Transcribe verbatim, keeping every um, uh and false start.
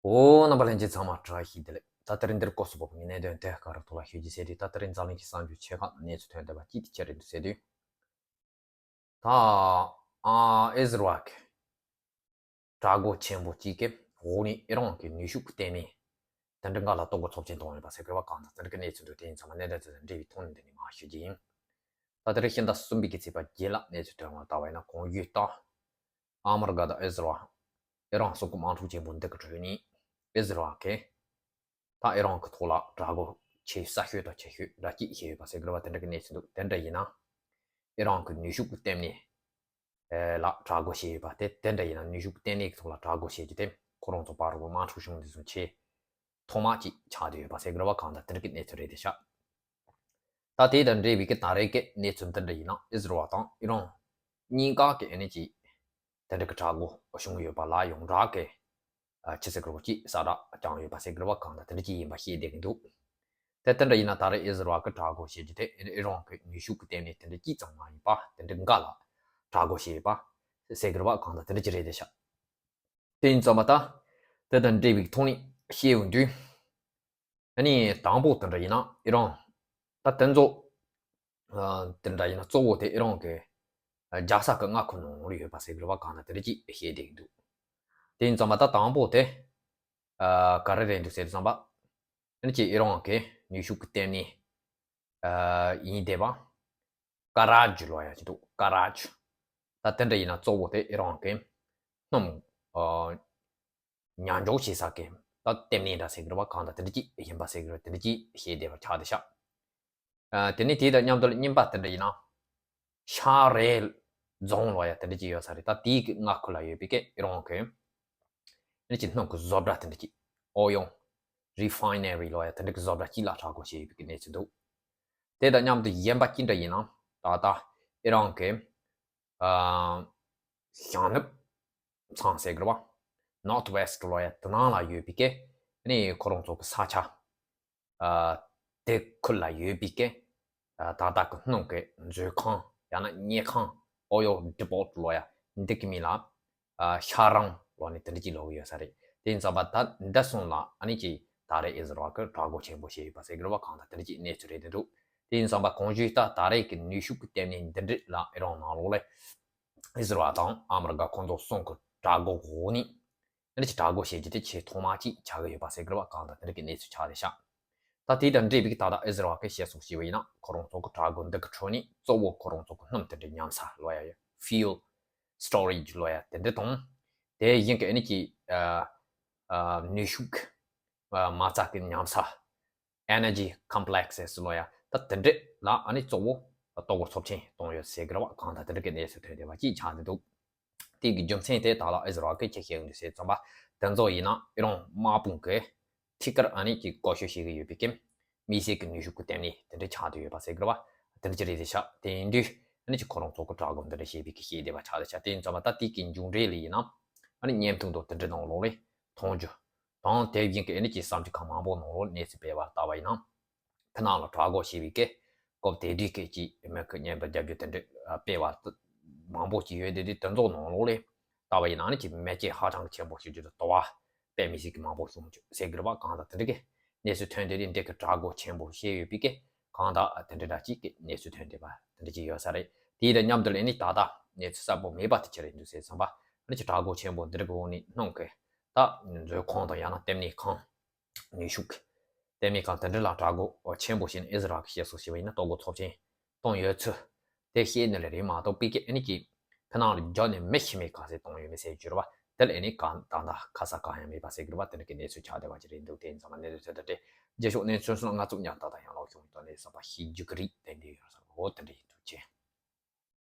འོ། རྣམ་པ་ལྷན་རྒྱས་ཚང་མ་བཀྲ་ཤིས་བདེ་ལེགས། ད་དེ་རིང་འདིར་སྐོར་སུ་བབས་པའི་གནད་དོན་དེ་ག་རེ་ཐོག་ལ་ཤོད་ཀྱི་ཟེར་དུས། ད་དེ་རིང་འཛམ་གླིང་གི་གསར་འགྱུར་ཆེ་ཁག་གནས་ཚུལ་ཐོན་བསྡད་པ་གཅིག་དེ་ཅི་རེད་འདུག་ཟེར་དུས། ད་ཨ་ཨི་ཟི་རལ་གྱི་དྲག་རྒོལ་ཆེན་པོ་གཅིག་གི་འོག་ནས་ཨི་རན་གྱི་ནུས་ཤུགས་ལྟེ་གནས་དེ་འདྲ་འགའ་ལ་གཏོར་རྒོལ་ཚབས་ཆེན་བཏང་ཡོད་པ་ཟེར་དགོས་པ་གང་དང་དེ་འདྲ་གི་གནས་ཚུལ་འདུག་དེ་ཡིན་ཙང་མ་གནད་དོན་དེ་དང་འབྲེལ་བའི་ཐོག་ནས་འདི་ནས་མར་ཞུ་རྒྱུ་ཡིན། ད་དེ་རིང་ཕྱི་ཟླ་གསུམ་པའི་གི་ཚེས་པ་བརྒྱད་ལ་གནས་ཚུལ་ཐོན་པ་ལྟ་བ་ཡིན་ན། གོང་ཞུས་ལྟར་ཨ་མི་རི་ཀ་དང་ཨི་ཟི་རལ། ཨི་རན་གསུམ་གྱི་དམག་འཁྲུག་ཆེན་པོ་འདི་གི་ཁྲོད་ནས་ཨི་ཟི་རལ་གྱིས་ད་ཨི་རན་གྱི་ཐོག་ལ་དྲག་རྒོལ་ཆེ་ས་ཤོས་དང་ཆེ་ཤོས་འདྲ་གཅིག་བྱས་ཡོད་པ་ཟེར་དགོས་པ་དེ་འདྲ་གི་གནས་ཚུལ་འདུག་དེ་འདྲ་ཡིན་ན་ཨི་རན་གྱི་ནུས་ཤུགས་ཀྱི་ལྟེ་གནས་ལ་དྲག་རྒོལ་བྱས་ཡོད་པ་དེ། དེ་འདྲ་ཡིན་ན་ནུས་ཤུགས་ལྟེ་གནས་ཀྱི་ཐོག་ལ་དྲག་རྒོལ་བྱས་རྒྱུ་དེ་ཁོ་རང་ཚོ་བར་དུ་དམག་འཁྲུག་བྱུང་འདི་ཚོ་ཆེས་ཐོག་མ་གཅིག་ཆགས་བསྡད་ཡོད་པ་ཟེར་དགོས་པ་གང་དང་དེ་འདྲ་གི་གནས་ཚུལ་རེད་དེ་ཤག་ད་དེ་དང་འབྲེལ་བའི་གི་ད་རེས་ཀྱི་གནས་ཚུལ་འདི་འདྲ་ཡིན་ན་ཨི་ཟི་རལ་དང་ཨི་རན་གཉིས་ཀ་གི་ཨ་ནི་ཅིག་དེ་འདྲ་གི་དྲག་རྒོལ་བྱུང་ཡོད་པ་ལ་ཡོངས་གྲགས་ཀྱི་ཨ་ཆི་ཟེར་དགོས་ཅིག་གསལ་བསྒྲགས་བསྐྱངས་ཡོད་པ་ཟེར་དགོས་པ་གང་དང་དེ་འདྲ་ཅིག་ཡིན་པ་ཤེས་བསྡད་ཀྱི་འདུག་དེ་དེ་འདྲ་ཡིན་ན་ད་རེས་ཨི་ཟི་རལ་གྱི་དྲག་རྒོལ་བྱེད་རྒྱུ་དེ་ཨི་རན་གྱི་ནུས་ཤུགས་ཀྱི་ལྟེ་གནས་དེ་འདྲ་གཅིག་ཙམ་མ་ཡིན་པ་དེ་འདྲ་འགའ་ལ་དྲག་རྒོལ་བྱས་པ་ཟེར་དགོས་པ་གང་དང་དེ་འདྲ་ཅིག་རེད་དེ་ཤག་དེ་ཡིན་ཙང་མ་ད་དེ་དང་འབྲེལ་བའི་ཐོག་ནས་བཤད་ཡོང་དུས། ཨ་ནི་དང་པོ་དེ་འདྲ་ཡིན་ན་ཨི་རན། ད་དེ་ཚོ་ཨ་དེ་འདྲ་ཡིན་ན་གཙོ་བོ་དེ་ཨི་རན་གྱི་ཨ་རྒྱལ་ས་གི་མངའ་ཁུལ་ནང་ལ་ཡོད་པ་ཟེར་དགོས་པ་གང་དང་དེ་འདྲ་ཅིག་བཤད་བསྡད་ཀྱི་འདུག་དེ་ཡིན་ཙང་མ་ད་དང་པོ་དེ་ཨ་ག་རེ་རེད་འདུག་ཟེར་དུས་ཙམ་པ། ཨ་ནི་ཅིག་ཨི་རན་གྱི་ནུས་ཤུགས་ཀྱི་ལྟེ་གནས་ཨ་ཡིན་བསྡད་པ། ཀ་ར་ཇི་ལབ་ཡ་ཅིག་འདུག་ཀ་ར་ཇི། ད་དེ་འདྲ་ཡིན་ན་གཙོ་བོ་དེ་ཨི་རན་གྱི་སྣུམ་ཨ་ཉར་འཇོག་བྱེད་ས་གི་ད་ལྟེ་གནས་འདྲ་ཟེར་གི་རེད་པ། གང་ལྟར་དེ་འདྲ་ཅིག་ཡིན་པ་ཟེར་གི་རེད། དེ་འདྲ་ཅིག་བཤད་བསྡད་པ་ཆགས་བསྡད་ཤག་ཨ་དེ་ནས་དེ་དང་མཉམ་དུ་གཉིས་པ་དེ་འདྲ་ཡིན་ན་ཤར་རེ་རྫོང་ལབ་ཡ་དེ་འདྲ་ཅིག་ཡོད་ས་རེད། ད་དེའི་གི་མངའ་ཁུལ་ལ་ཡོད་པའི་གི་ཨི་རན་གི་ཨ་ནི་ཅིག་སྣུམ་གི་བཟོ་གྲྭ་དེ་འདྲ་ཅིག oil refinery ལབ་ཡ་དེ་འདྲ་གི་བཟོ་གྲྭ་གཅིག་ལ་དྲག་རྒོལ་བྱས་ཡོད་པའི་གི་གནས་ཚུལ་འདུག་དེ་དང་མཉམ་དུ་གཞན་པ་ཅི་འདྲ་ཡིན་ན་ད་ལྟ་ཨི་རན་གི་ཨ་ཞང་ནུབ་མཚམས་ཟེར་གི་རེད་པ། Northwest ལབ་ཡ་དེ་ནང་ལ་ཡོད་པའི་གི་ཨ་ནི་ཁོ་རང་ཚོ་གི་ས་ཆ་ཨ་དེ་ཁུལ་ལ་ཡོད་པའི་གི་ཨ་ད་ལྟ་གི་སྣུམ་གི་མཛོད་ཁང་ཡང་ན་མཉེན་ཁང་oil depot ལབ་ཡ་འདི་གི་མིང་ལ་ཨ་ཤ་རང་ལབ་ནས་དེ་འདྲ་ཅིག་ལབ་ཀྱི་ཡོད་ས་རེད། དེ་ཡིན་ཙང་པ་ད་འདི་སོང་ལ་ཨ་ནི་ཅིག་ད་རེས་ཨི་ཟི་རལ་གི་དྲག་རྒོལ་ཆེན་པོ་བྱས་ཡོད་པ་ཟེར་གི་རེད་པ། གང་ལྟར་དེ་འདྲ་ཅིག་གནས་ཚུལ་རེད་དེ་འདུག་དེ་ཡིན་ཙང་པ་གོང་ཞུས་ལྟར་ད་རེས་ཀྱི་ནུས་ཤུགས་ཀྱི་ལྟེ་གནས་འདི་འདྲ་ལ་ཨི་རན་ནང་ལོགས་ལ་ཨི་ཟི་རལ་དང་ཨ་མི་རི་ཀ་ཁོང་ཚོ་གསུམ་གྱི་དྲག་རྒོལ་འོག་ནས་ཨ་ནི་ཅིག་དྲག་རྒོལ་བྱེད་རྒྱུ་དེ་ཆེས་ཐོག་མ་ཅིག་ཆགས་ཀྱི་ཡོད་པ་ཟེར་གི་རེད་པ། གང་ལྟར་དེ་འདྲ་གི་གནས་ཚུལ་ཆགས་བསྡད་ཤག་ད་དེ་དང་འབྲེལ་བའི་ད་ལྟ་ཨི་ཟི་རལ་གྱིས་བཤད་སོང་ཞུས་པ་ཡིན་ན། ཁོ་རང་ཚོ་གི་དྲག་རྒོལ་འདི་གི་ཁྲོད་ནས་གཙོ་བོ་ཁོ་རང་ཚོ་གི་སྣུམ་དེ་འདྲ་ཉམས་ས་ལབ་ཡ་ཡོད། Fuel storage ལབ་ཡ་དེ་འདྲ་དང་། དེ་བཞིན་གྱི་ཨ་ནི་ཅིག་ཨ་ཨ་ནུས་ཤུགས་ཨ་མ་རྩ་གི་ཉམས་ས་energy complexes ལབ་ཡ་ད་དེ་འདྲ་ལ་ཨ་ནི་གཙོ་བོ་གཏོར་རྒོལ་ཚབས་ཆེན་བཏང་ཡོད་ཟེར་གི་རེད་པ། གང་ལྟར་དེ་འདྲ་གི་གནས་ཚུལ་ཐོན་བསྡད་པ་ཅིག་ཆགས་བསྡད་འདུག་དེ་གི་རྒྱུ་མཚན་དེ་ད་ལྟ་ཨི་ཟི་རལ་གྱིས་ཅི་བཤད་ཡོད་འདུག་ཟེར་ཙམ་པ། དེ་ཚོ་ཡིན་ན་ཨི་རན་དམག་དཔུང་གི་ཐད་ཀར་ཨ་ནི་ཅིག་བཀོལ་སྤྱོད་བྱེད་ཀྱི་ཡོད་པའི་གི་དམིགས་བསལ་གྱི་ནུས་ཤུགས་ཀྱི་ལྟེ་གནས་དེ་འདྲ་ཆགས་བསྡད་ཡོད་པ་ཟེར་གི་རེད་པ། དེ་འདྲ་ཅིག་རེད་དེ་ཤག་དེ་ཡིན་དུས་ཨ་ནི་ཅིག་ཁོ་རང་ཚོ་གི་དྲག་རྒོལ་འདི་འདྲ་བྱས་པའི་གི་བཤད་བསྡད་པ་ཆགས་བསྡད་ཤག་དེ་ཡིན་ཙམ་པ་ད་དེ་གི་མཇུག་འབྲས་ལ་ཡིན་ན་ཨ་ནི་བརྙན་ཐུང་དང་དེ་འདྲ་ནང་ལོགས་ལ་མཐོང་རྒྱུ་དང་། དེ་བཞིན་གྱི་ཨ་ནི་ཅིག་གསར་འགྱུར་ཁང་མང་པོ་ནང་ལོགས་གནས་ཚུལ་སྤེལ་བ་ལྟ་བ་ཡིན་ན། ཕྱི་ནང་ལ་དྲག་རྒོལ་བྱས་པའི་གི་སྐབས་དེ་དུས་སྐད་ཀྱི་མི་ཁུ་བརྙན་པར་རྒྱབ་རྒྱུ་དེ་འདྲ་སྤེལ་བ་མང་པོ་ཅིག་ཡོད་དེ། དུས་དེ་ཚོ་ནང་ལོགས་ལ་ལྟ་བ་ཡིན་ན་ཨ་ནི་ཅིག་མེ་ལྕེ་ཧ་ཅང་གི་ཆེན་པོ་ཞིག་རྒྱུ་དང་། དུ་བ་དཔེ་མི་སྲིད་ཀྱི་མང་པོ་བྱུང་ཟེར་གི་རེད་པ། གང་ལྟར་དེ་འདྲ་གི་གནས་ཚུལ་ཐོན་དེ་དུས་འདི་གི་དྲག་རྒོལ་ཆེན་པོ་བྱས་ཡོད་པའི་གི་གང་ལྟར་དེ་འདྲ་འདྲ་ཅིག་གི་གནས་ཚུལ་ཐོན་བསྡད་པ་དེ་འདྲ་ཅིག་ཡོད་ས་རེད། དེ་དང་མཉམ་དུ་ལ་ཨ་ནི་ད་ལྟ་གནས་ཚུལ་གསལ་པོ་མེད་པ་དེ་ཅི་རེད་འདུག་ཟེར་ཙམ་པ། ཨ་ནི་ཅིག་དྲག་རྒོལ་ཆེན་པོ་འདི་འདྲ་གི་འོག་ནས་སྣུམ་གི་ད་མཛོད་ཁང་དང་ཡང་ན་ལྟེ་གནས་ཁང་། ནུས་ཤུགས་ལྟེ་གནས་ཁང་དེ་འདྲ་ལ་དྲག་རྒོལ་ཆེན་པོ་བྱས་ནས་ཨི་ཟི་རལ་གྱིས་བཤད་སོང་ཞུས་པ་ཡིན་ན་གཏོར་རྒོལ་ཚབས་ཆེན་བཏང་ཡོད་ཚུལ་དེ་བཤད་ནི་ལས་རེད་མ་གཏོགས། པི་ཀེ་ཨ་ནི་ཀྱི་ཕྱི་ནང་ལ་རྒྱག་ནས་མི་ཤི་མེད་ག་ཚད་བཏང་ཡོད་མེད་ཟེར་རྒྱུ་རེད་པ། དེ་ལ་ཨ་ནི་གང་ད་ལྟ་ཁ་གསལ་གང་ཡང་མེད་པ་ཟེར་གི་རེད་པ། དེ་འདྲ་གི་གནས་ཚུལ་ཆགས་བསྡད་པ་ཅིག་རེད་འདུག་དེ་ཡིན་ཙང་མ་གནས་ཚུལ་ཐོན་ད་དེ་རྗེས་ཕྱོགས་གནས་ཚུལ་སོགས་ང་ཚོ་ཉར་ད་ད་ཡང་ལོག་བྱུང་ཡོད་ནས་བསམ་པ་ཤེས་རྒྱུ་གི་རེད། དེ་འདྲ་ཡོད་ས་འོ་དེ་འདྲ་ཡིན།